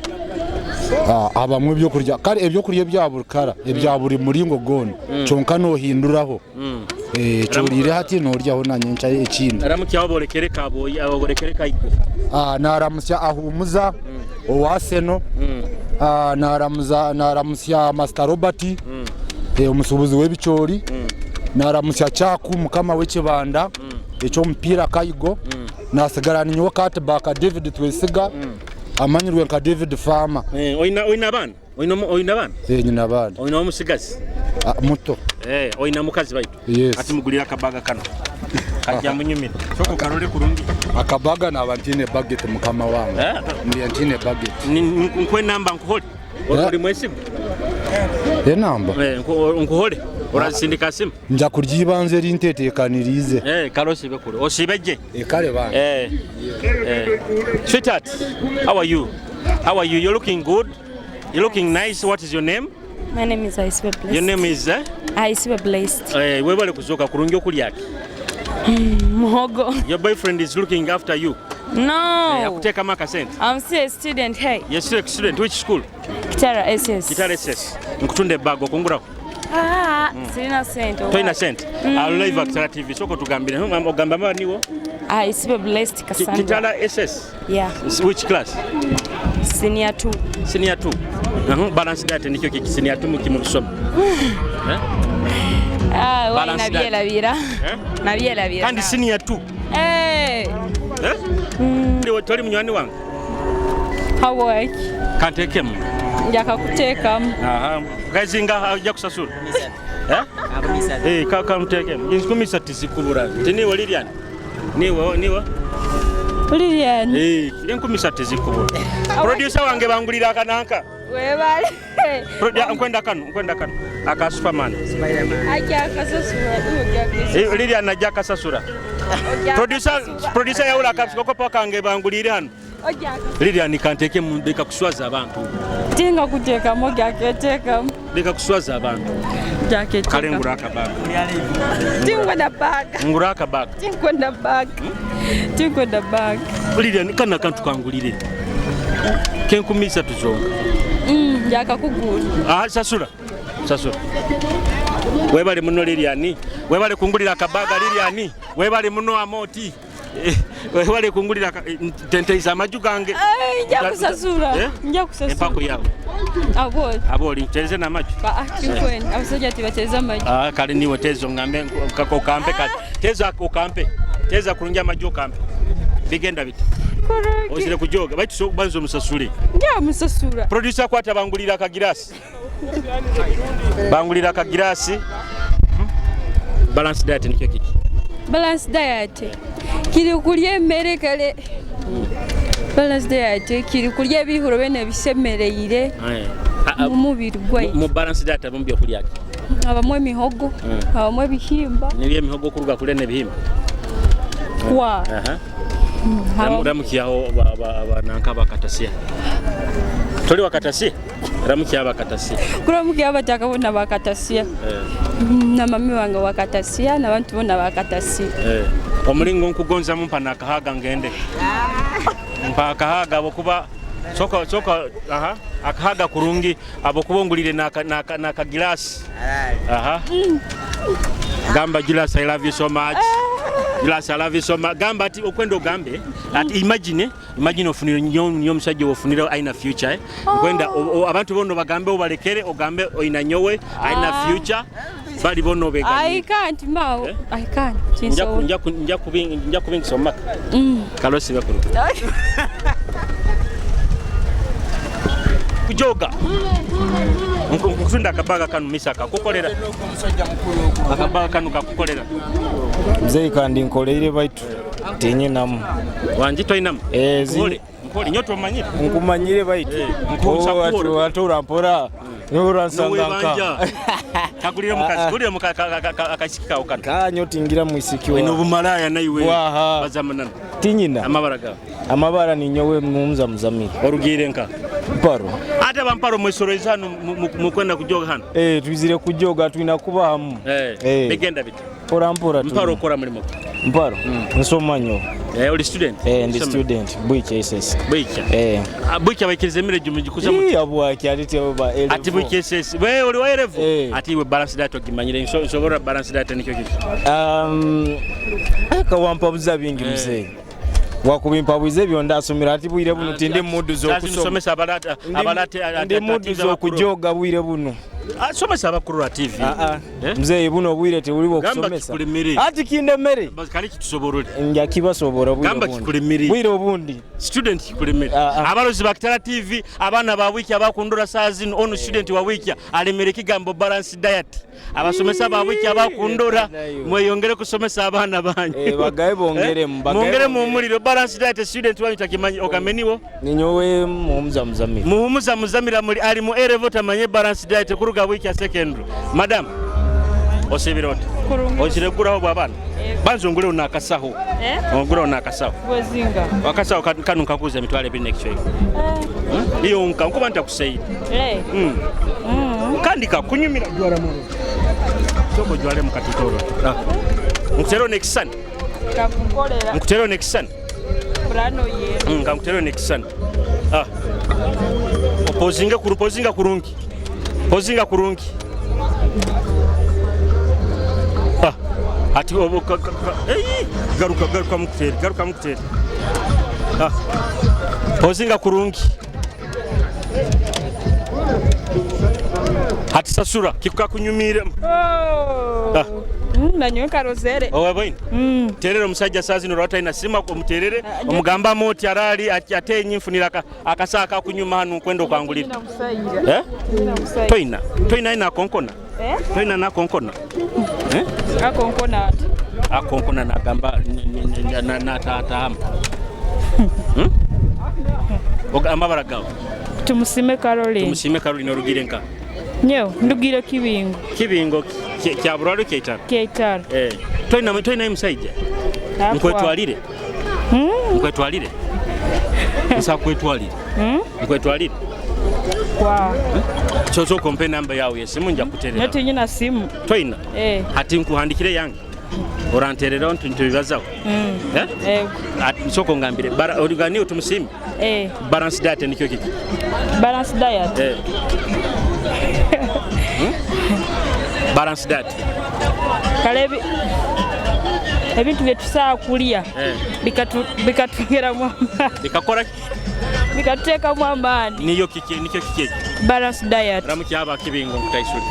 R: Abamu ebyokurya kare ebyokurya ebya buri kara ebya buri muringo gwona kyonka nohinduraho. Kyoriire hati noryaho nanyenkya ekindi.
D: Aramukya aborekere Kabwoya aborekere Kaigo.
R: Naramusya ahumuza owa Seno. Naramusya Master Robert omusubuzi w'ebicoori. Naramusya Kyaku mukama w'ekibanda ekyomupiira Kaigo. Nasigara ninyowe Katibaka David Twesiga amanyirwe nka David Farmer.
D: Oina oina abaana? Oina oina abaana?
R: Nyina abaana.
D: Oina omusigazi?
R: Muto.
D: Oina mukazi baitu?
R: Yes.
D: Ati mugulira akabaga kano. Kajja munyumira. Soko karole kurungi.
R: Akabaga naba ntiine budget mukama wange. Ndi ntiine budget.
D: Nkuwe namba nkuhole. Oli mwesigu?
R: Enamba?
D: Nkuhole. Orazisindika simu?
R: Nja kurya ibanze erinteteekaniriize.
D: Kale osiibe kule. Osiibe gye.
R: Kale bange.
D: Sweetheart, how are you? How are you? You're looking good. You're looking nice. What is your name?
Q: My name is Aisibe Blessed.
D: Your name is
Q: Aisibe Blessed.
D: Webale kuzoka kurungi okulya ki?
Q: Muhogo.
D: Your boyfriend is looking after you.
Q: No.
D: Akuteekamu akasente.
Q: I'm still a student. Hey.
D: You're still a student. Which school?
Q: Kitara SS.
D: Kitara SS. Nkutunda ebbago okungurako.
Q: Ah, sirina sente.
D: Tolina sente? Mm. Live Akitala TV, sooka otugambire. Ogamba amaba niwo?
Q: Isibe Blessed Cassandra.
D: Kitala SS?
Q: Yeah.
D: Which class?
Q: Senior 2.
D: Senior 2. Balance diet nikyo kiki senior 2 mukimu kusoma. Eh?
Q: Ah, wai
D: Balance diet.
Q: nabyerabira.
D: Eh?
Q: Nabyerabira.
D: Kandi senior 2.
Q: Eh.
D: Eh? Toli munywani wange?
M: Hawaki.
D: Kanteekemu.
M: Njakakuteekamu.
D: Aha. Kazinga ajja kusasula. Eh? Eh, kamuteekemu. Enkumi tizikubura. Tiniwe Lilian. Niwe niwe.
M: Lilian.
D: Eh, 3000 tizikubura. Producer wange bangulira akananka.
M: Webale.
D: Nkwenda kano, nkwenda kano. Aka Superman.
M: Ajja akasasula.
D: Eh, Lilian ajja akasasula. Producer yawula akakopo kange bangulire hano. Lilian kanteke mu ndeka kuswaza abantu.
M: Tinga kuteekamu ojaketeekamu.
D: Leka kuswaza abantu.
M: Jaketeekamu.
D: Kale ngura akabaga.
M: Tinkwenda baga.
D: Ngura akabaga.
M: Tinkwenda baga. Tinkwenda baga.
D: Lilian kana akantu kangulire. Kenkumi isatu zonka.
M: Jakakugula.
D: Ah, sasula. Sasula. Webale muno Lilian. Webale kungulira akabaga Lilian. Webale muno amoti. Webale kungulira tenteiza amaju gange.
M: Nja kusasula.
D: Eh?
M: Nja kusasula.
D: Empako yawe.
M: Abo.
D: Abo oli ntereze n'amaju.
M: Ah, tinkwenda. Abasajja tibatereza amaju.
D: Ah, kale niwe tezo ngambe okampe kale. Tezo okampe. Teza kulungi amaju okampe. Bigenda biti. Ozire kujoga baitu so banzo musasule.
M: Nja musasula.
D: Producer kwata bangulira akagirasi. Bangulira akagirasi. Balance diet nikyo kiki?
M: Balance diet. Kiri kulya emmere kale. Balance diet kiri kulya ebihuro bene bisemereire mu mubiri gwaitu.
D: Mu balance diet abamu byokulya ki?
M: Abamu emihogo, abamu ebihimba.
D: Nibyo emihogo kuruga kulya n'ebihimba.
M: Kwa.
D: Aha. Ramukiyaho abananka bakatasiya. Toli wakatasiya? Ramukiya bakatasiya.
M: Kuramukiya abataka bona bakatasiya. Na mami wange wakatasiya n'abantu bona bakatasiya.
D: Omulingo nkugonza mumpa nakahaga ngende. Mpa akahaga abokuba soka soka aha akahaga kurungi abokuba ongulire n'akagilasi. Aha. Gamba Julius I love you so much. Julius I love you so much. Gamba ati okwenda ogambe ati imagine ofunire nyo omusajja ofunire aina future eh. Okwenda abantu bono bagambe obalekere ogambe oina nyowe aina future bali bono beganye.
M: I can't mao. I can't.
D: Nja kubingisa omumaka. Kalosi bakuru. Kujoga. Nkutunda akabaga kano misa kakukolera. Akabaga kano kakukolera.
K: Mzee kandi nkoleire baitu tinyinamu.
D: Wanji toinamu?
K: Eh,
D: Nkole nyoto omanyire.
K: Nkumanyire baitu.
D: Nkusa
K: Atura mpora. Nuransanga nka.
D: Kagulire mukazi, gulire akasiki kawo kano.
K: Kanyo tingira mwisiki wa.
D: Ino bumalaya naiwe.
K: Waha.
D: Bazamanana.
K: Tinyina.
D: Amabara gawe.
K: Amabara ni nyowe mumuza muzamiri.
D: Orugire nka.
K: Mparo.
D: Ate bamparo mwesoreza hano mukwenda kujoga hano.
K: Eh, twizire kujoga twina kuba hamu.
D: Eh. Bigenda biti.
K: Mpora mpora tu.
D: Mparo okora mulimo.
K: Mparo. Nsoma nyo.
D: Eh, oli student?
K: Eh, ndi student. Bwike SS.
D: Bwike.
K: Eh.
D: Bwike abaikiriza emere gimugikuza muti.
K: Iya bwaki alite oba elevo.
D: Ati bwike SS. Wewe oli wa elevo? Ati iwe balance diet ogimanyire. Nsobola balance diet nikyo kiki.
K: Kawampa buza bingi mzee. Wakubimpabuiza ebyo ndasomera ati bwire buno tindi muddu z'okusoma. Ndi muddu z'okujoga bwire buno.
D: Somesa abakuru la TV.
K: Mzee buno bwire tebuli bw'okusomesa. Ati kindemere.
D: Kali kitusoborole.
K: Nja kibasobora bwire
D: bundi. Gamba kikulemere.
K: Bwire obundi.
D: Student kikulemere. Abalozi bakitala TV abaana ba wiki abakundura saa zino ono student wa wiki alemere kigambo balance diet. Abasomesa ba wiki abakundura mweyongere kusomesa abaana banyu.
K: Bagaye bongeremu.
D: Mwongere mu muliro balance diet student wanyu takimanyi okameniwo.
K: Ninyowe muhumuza muzamira.
D: Muhumuza muzamira muri ali mu erevo tamanye balance diet kuruga wiki ya secondary. Madam osibira oti. Ozireguraho bw'abaana. Banza ongule onakasaho. Ongule onakasaho.
M: Bwezinga.
D: Akasaho kano nkakuza emitwalo ebiri n'ekicweka. Iyo nka nkuba ntakuseire. Kandi kakunyumira jwara muno. Soko jwale mu katutoro. Nkutereho n'ekisani.
M: Kakukolera.
D: Nkutereho n'ekisani.
M: Plano ye.
D: Nga nkutereho n'ekisani. Opozinga kurungi. Pozinga kurungi. Ah, ati obo eyi, garuka garuka mukutere, garuka mukutere. Ah, pozinga kurungi. Ati sasura kikukakunyumire. Ah.
Q: Nanyowe karozere.
D: Owe boyini. Terera omusajja saa zino lwatalina sima omuterere omugamba oti arali ate enyi nfunira akasaa kakunyuma hanu nkwenda okwangulira. Eh? Toyina toyina ina akonkona. Toyina nakonkona. Eh?
Q: Akonkona ati.
D: Akonkona nagamba natataama. Amabara gawe.
Q: Tumusime Caroline.
D: Tumusime Caroline orugire nka.
Q: Nyewe ndugire Kibingo.
D: Kibingo kya burwaro kyaitaro.
Q: Kyaitaro.
D: Eh. Toyina toyina musajja. Nkwetwalire. Nkwetwalire. Nsa kwetwalire. Nkwetwalire.
Q: Kwa.
D: Kyosooka ompe enamba yawe yesimu nja kuterera.
Q: Nyo tinyina simu.
D: Toyina?
Q: Eh.
D: Ati nkuhandikire yange. Orantereraho ntubibazaho. Eh?
Q: Eh.
D: Ati nsooka ongambire origani otumusime.
Q: Eh.
D: Balance diet nikyo kiki?
Q: Balance diet.
D: Eh. Balance diet.
Q: Kale ebintu bye tusaa kulya bikatwongeramu amaani.
D: Bikakora?
Q: Bikatuteekamu amaani.
D: Niyo kiki nikyo kiki?
Q: Balance diet.
D: Ramukyaba Kibingo nkutaisuli.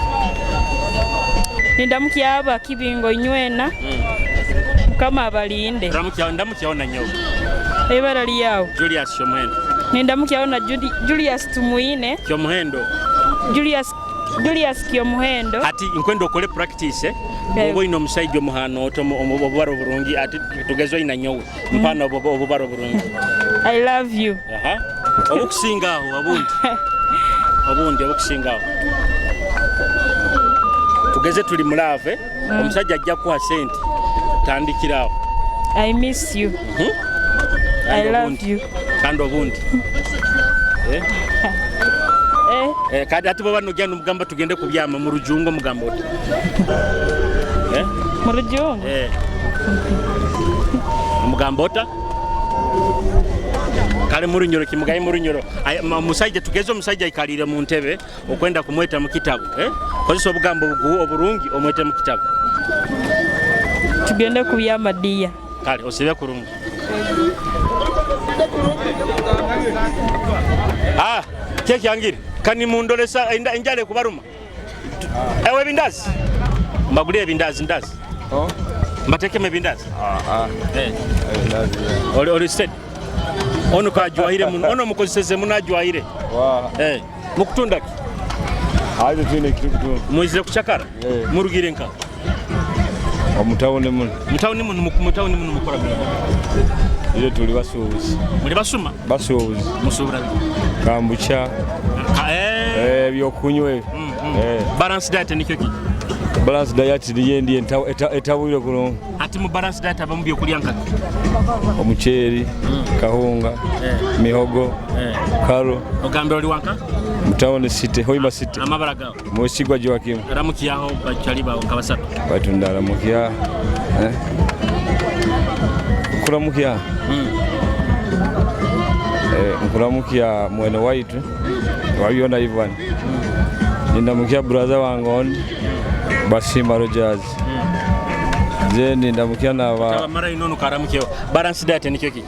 Q: Nindamukyaba Kibingo inywena. Mukama abalinde.
D: Ramukyaba ndamukyaona nyowe.
Q: Ebara lyawo.
D: Julius Kyomuhendo.
Q: Nindamukyabona Julius Tumuine.
D: Kyomuhendo.
Q: Julius Kyomuhendo.
D: Ati nkwenda okole practice oba oyina omusajja omuhano oto obubara oburungi ati tugeze oyina nyowe mpana obubara oburungi.
Q: I love you.
D: Aha. Obukusinga aho obundi. Obundi obukusinga aho. Tugeze tuli mulave omusajja ajja kuwa sente tandikira aho.
Q: I miss you. I love you.
D: Kandi obundi. Eh? Eh, kati ati baba nogenda omugamba tugende kubyama mu rujungo omugamba oti. Eh?
Q: Mu rujungo?
D: Eh. Omugamba ota? Kale mu runyoro kimugaye mu runyoro. Omusajja tugeze omusajja aikalire mu ntebe okwenda kumweta mu kitabu, eh? Kozesa obugambo oburungi omwete mu kitabu.
Q: Tugende kubyama dia.
D: Kale osibe kurungi. Ah, keki yangire. Kani mundolesa enjale kubaruma. Ewe bindazi. Mbagulie bindazi ndazi.
E: Oh.
D: Mbatekeme bindazi.
E: Ah.
D: Eh. Oli steady. Ono kajwahire muno. Ono mukozeseze muno ajwahire.
E: Wa.
D: Eh. Mukutunda ki?
E: Aje tune kitu kutu.
D: Muizire kuchakara. Murugire nka.
E: Omutawuni muno.
D: Mutawuni muno mutawuni muno mukora mirimo.
E: Ile tuli basuubuzi.
D: Muli basuma?
E: Basuubuzi.
D: Musuubura biki?
E: Kambucha. Ebyokunywa ebyo.
D: Balance diet nikyo kiki?
E: Balance diet niye ndiye etabwire kulungi.
D: Ati mu balance diet abamu byokulya nka
E: omuceeri, kahunga, mihogo, karo.
D: Ogambe oli wanka?
E: Mutawuni city, Hoima city.
D: Amabara gawo.
E: Mwesigwa Joakim.
D: Ramukiyaho bachali bawo kabasatu.
E: Batunda ramukiya. Kuramukiya. Nkuramukiya mwene waitu wabyona Ivan. Nindamukiya brother wange on Basima Rogers. Je nindamukiya naba
D: mara inono karamukiyo. Balance diet nikyo kiki?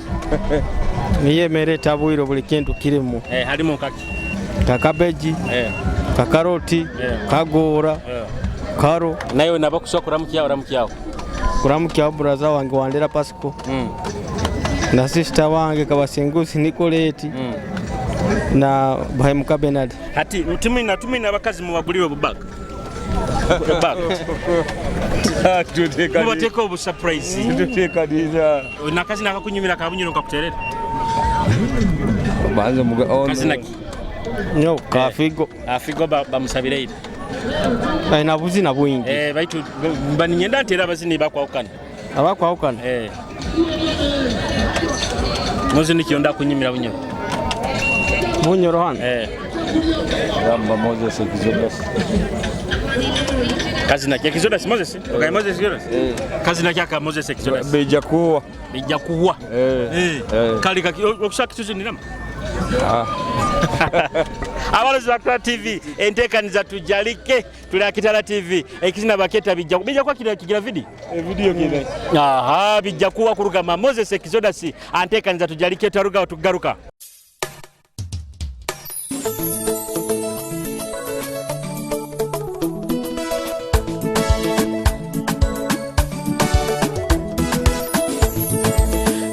S: Niye mere tabwiro buli kintu kirimu.
D: Halimu kaki?
S: Kakabeji, kakaroti, kagora, karo.
D: Nayo nabakuswa kuramukiya oramukiyaho.
S: Kuramukiya brother wange wandera Pasco. Na sister wange Kabasingusi Nicolette. Na Bahemuka Bernard.
D: Hati tumina abakazi mubagulire obubaga. Mubateeka obu surprise.
E: Tuteekaniza.
D: Nakazi nakakunyumira kabunyiro nkakuterera.
E: Banze muga
D: Kazi naki?
S: Nyo kafigo.
D: Afigo bamusabire ire.
S: Aina buzina bwingi.
D: Baitu baninyenda ntera abazini bakwawukana.
S: Abakwawukana?
D: Muzi nikyo kunyumira bunyoro.
S: Bunyoro hano?
E: Gamba Moses Exodus.
D: Kazi naki Exodus Moses? Okay, Moses Exodus. Kazi naki aka Moses Exodus.
E: Bija kuwa.
D: Bija kuwa. Kali kaki okusaka kituzinirama. Abalozi ba Kitara TV, enteekaniza tujalike, tuli Kitara TV. Ekizina baketa bijja bijja kwa kira kigira vidi?
K: Video kine.
D: Aha, bijja kuwa kurugama Moses Exodus anteekaniza tujalike taruga tugaruka.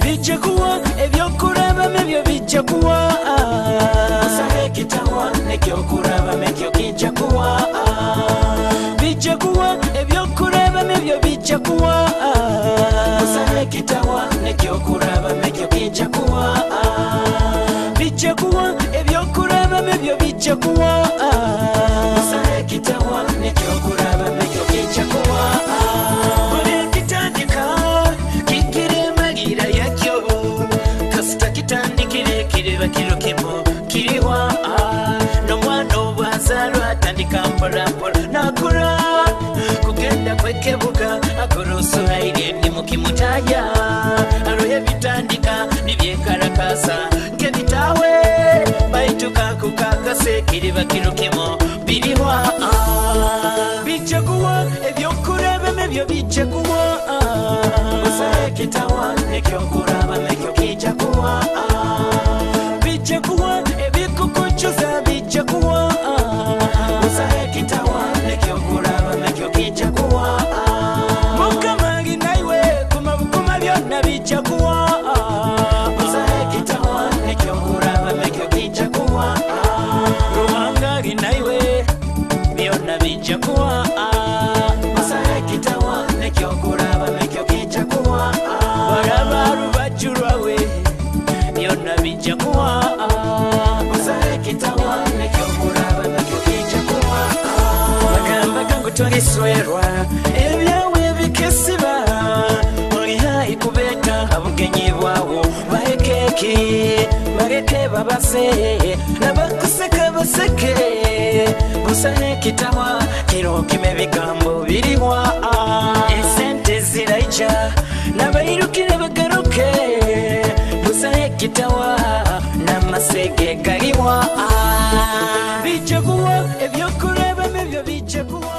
L: Bijja kuwa ebyokuraba ebyo bijja kuwa ekitawa nekyokuraba ekyo kijja kuwa bijja kuwa ebyokuraba ebyo bijja kuwa ekitawa nekyokuraba ekyo kijja kuwa bijja kuwa ebyokuraba ebyo bijja kuwa ekitawa nekyokuraba ekyo kijja kuwa buli kitandika kikire malira yakyo kasita kitandikire kireba kiro kimu kiriwa n'omwana obwazaalwa atandika mpolampola nakula kugenda kwekebuka akorosuhaire ndi mukimutaya aroye bitandika nibyekalakasa nkebitawe baituka kukakase kiriba kiro kimu biriwa bijja kuwa ebyokuraba ebyo bijja kuwa ekitawa ekyokuraba ekyo kijja kuwa bijja kuwa ebikukucuza bijja kuwa ekitawa ekyokuraba ekyo kijja kuwa mukama ali naiwe kuma byonna bijja kuwa ekitawa ekyokuraba ekyo kijja kuwa Ruhanga ali naiwe byonna bijja kuwa ekitawa ekyokuraba ekyo kijja kuwa baraba rubaju rwawe byonna bijja kuwa ekitawa ekyokuraba ekyo kijja kuwa bagamba gangu toliswerwa ebyawe bikesiba oli hayi kubeta abugenyi bwawo baekeki bareke babase nabakuseka baseke busa ekitawa kiro kime bigambo biriwa esente ziraija nabairukire bagaruke busa ekitawa namasege galiwa bijja kuwa ebyokuraba ebyo bijja kuwa.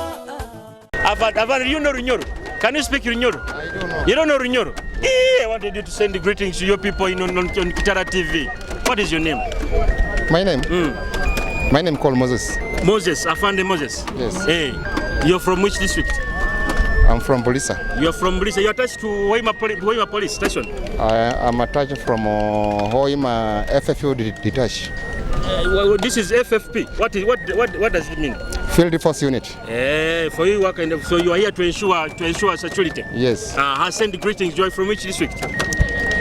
D: Avan, you know Runyoro? Can you speak Runyoro? I don't know. You don't know Runyoro? I wanted you to send greetings to your people in on Kitara TV. What is your name?
A: My name? My name called Moses.
D: Moses, Afande Moses?
A: Yes.
D: Hey, you're from which district?
A: I'm from Bulisa.
D: You're from Bulisa. You're attached to Hoima Police Station?
A: I am attached from Hoima FFU detached.
D: Well, this is FFP. What does it mean?
A: Field Force Unit.
D: For you work, and so you are here to ensure security.
A: Yes.
D: Send greetings. You are from which district?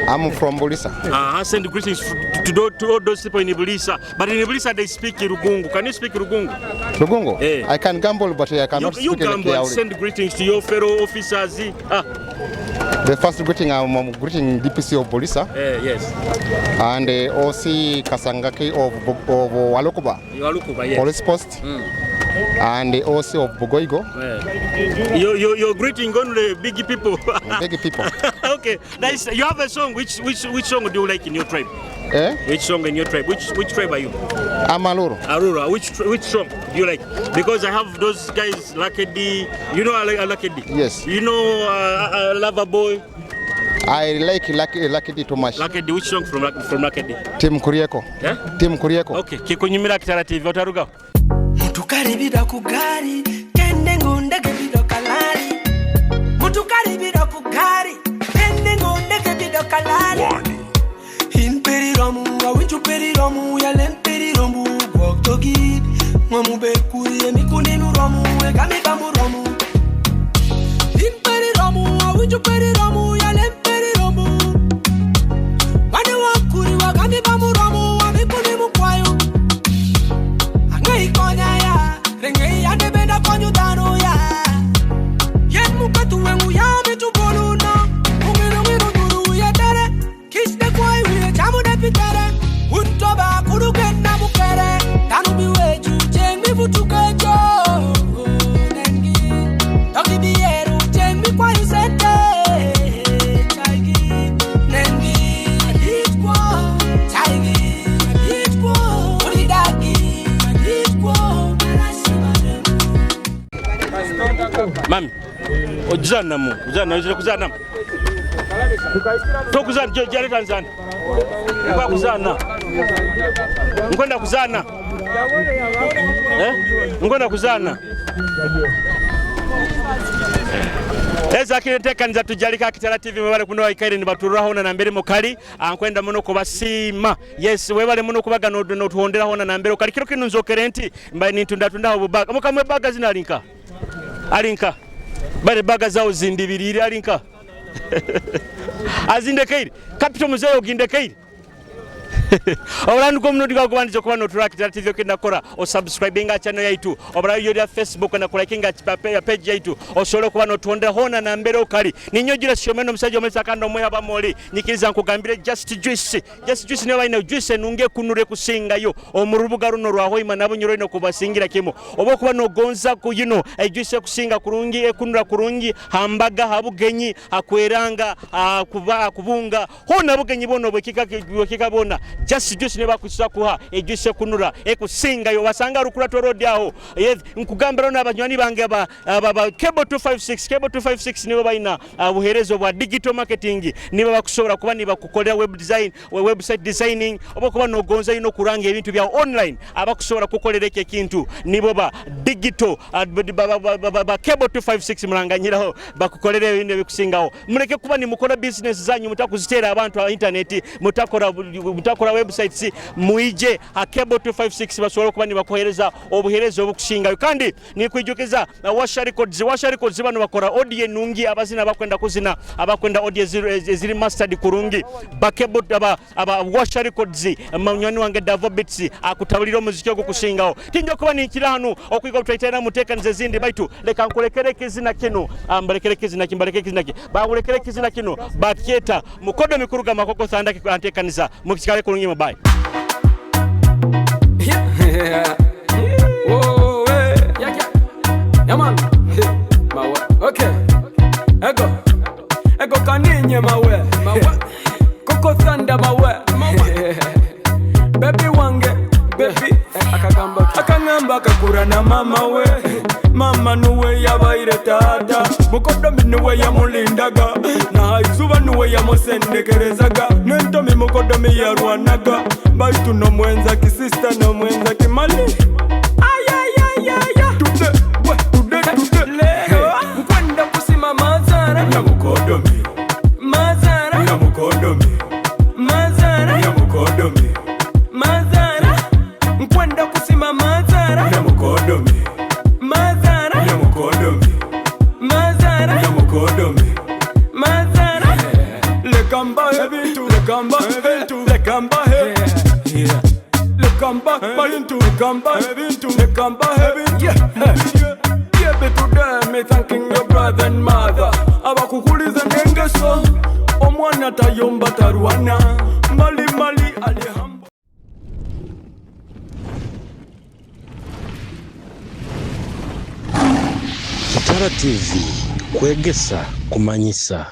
A: I'm from Bulisa.
D: Send greetings to all those people in Bulisa. But in Bulisa they speak Rugungu. Can you speak Rugungu?
A: Rugungu? I can gamble, but I cannot
D: you
A: speak.
D: You gamble and send greetings to your fellow officers.
A: The first greeting, I'm greeting DPC of Bulisa.
D: Yes.
A: And OC Kasangaki of Walukuba.
D: Walukuba, yes.
A: Police post. And the OC of Bugoigo.
D: Yeah. You're greeting only big people.
A: Big people.
D: Okay, nice. You have a song. Which song do you like in your tribe?
A: Eh?
D: Which song in your tribe? Which tribe are you?
A: I'm Aluru.
D: Arura. Which song do you like? Because I have those guys, Lucky D. You know Lucky D?
A: Yes.
D: You know Lover Boy?
A: I like Lucky D too much.
D: Lucky D, which song from Lucky D?
A: Team Kurieko.
D: Yeah?
A: Team Kurieko.
D: Okay. Kikunyumira Kitara TV. Otaruga.
C: Mutukaribira kugari kende ngundege bido kalali. Mutukaribira kugari kende ngundege bido kalali. Imperiromu awinju periromu yalemperiromu gwoktogi ngomube kuriye mikuninu romu ekamiba romu. Imperiromu awinju periromu yalemperiromu. Wane wakuri wakamiba muromu wamikunimu kwayo. Ikonya ya, renge ya debenda konyu dano ya. Yen muketu wengu ya mitu boluna. Ungiru ngiru duru ya tere. Kishne kwa iwe chamu de pitere. Untoba kuruken na mukere. Tanu biwe chu cheng mi futuke cho. Nengi, toki bieru cheng mi kwa yusete. Chaigi, nengi, adit kwa. Chaigi, adit.
D: Mami, ojuzanamu, ozana, ozire kuzanamu. Tokuzana, jaleta nzana. Nkwenda kuzana. Nkwenda kuzana. Eh? Nkwenda kuzana. Ezakire ntekaniza tujalika Kitara TV mwebale kuno waikaire nibatururaho na nambere mukali ankwenda muno kubasiima. Yes, webale muno kubaga notuhonderaho na nambere ukali kiro kinu nzokere nti mbaye nintunda tundaho bubaga. Mukamwe baga zina alinka. Alinka. Bare baga zao zindibirire alinka. Azindekeire. Capital muzeyo ogindekeire. Obulandu gw'omurundi gwakubandiza okuba notura Kitara TV okenda kukora osubscribinga channel yaitu oburayo yori Facebook na kulakinga page yaitu osobole okuba notondera hona nambere okali ninyogira shomeno omusajja omulisa kandi omweha bamoli nyikiriza nkugambire just juice just juice niyo baine juice enungi ekunure kusingayo omu rubuga runo rwa Hoima nabo nyoro ino kubasingira kimu oba okuba nogonza ku yino ejuice ekusinga kurungi ekunura kurungi hambaga habugenyi hakweranga kuba kubunga hona bugenyi bono bwekika bona just juice ne bakusa kuha ejuice ekunura ekusingayo wasanga rukurato road aho. Yes, nkugambira n'abanywani bange aba Cable 256 Cable 256 nibo baina buherezo bwa digital marketing nibo bakusobola kuba nibakukolera web design, website designing oba kuba nogonza ino kuranga ebintu bya online abakusobola kukolera ekyo ekintu nibo ba digital ba Cable 256 muranganyiraho bakukolera ebintu ebikusingaho. Mureke kuba nimukora business zanyu mutakuzitera abantu ha internet mutakora websites muije ha Cable 256 basobola kuba nibakohereza obuhereza obukusingayo. Kandi nikwijukiza Washa Records, Washa Records bano bakora audio enungi abazina bakwenda kuzina abakwenda audio eziri mastered kurungi bakebo aba Washa Records munywani wange Davo Beats akutabulira omuziki ogwo kusingaho. Tinja kuba ninkira hanu okwiga obutaitera muteekanize ezindi baitu leka nkulekere ekizina kino, mbalekere ekizina ki, mbalekere ekizina ki, bawulekere ekizina kino bakyeta mukodo mikuru ga makoko thanda anteekaniza mukikale kurungi mubayi.
T: Oh, hey. Yeah, yeah. Yeah, man. Mawe. Okay. Ego. Ego kaninye mawe. Mawe. Koko thanda mawe. Mawe. Baby wange. Baby. Akagamba. Akangamba kakura na mama we. Mama nuwe yabaire tata. Mukodomi nuwe yamulindaga. Na izuba nuwe yamusendekerezaga. Nentomi mukodomi yarwanaga. Baitu no mwenza kisista no mwenza kimali. Leo nkwenda kusima mazara ya mukodomi. Mazara ya mukodomi. Mazara ya mukodomi. Mazara nkwenda kusima mazara ya mukodomi. Mazara ya mukodomi. Mazara ya mukodomi. Mazara lekamba ebintu lekamba ebintu lekamba he lekamba ebintu lekamba ebintu lekamba ebintu. Yeah, but today me thanking your brother and mother. Abakukuliza ngengeso omwana tayomba tarwana mali mali alihamba.
U: Kitara TV kwegesa kumanyisa.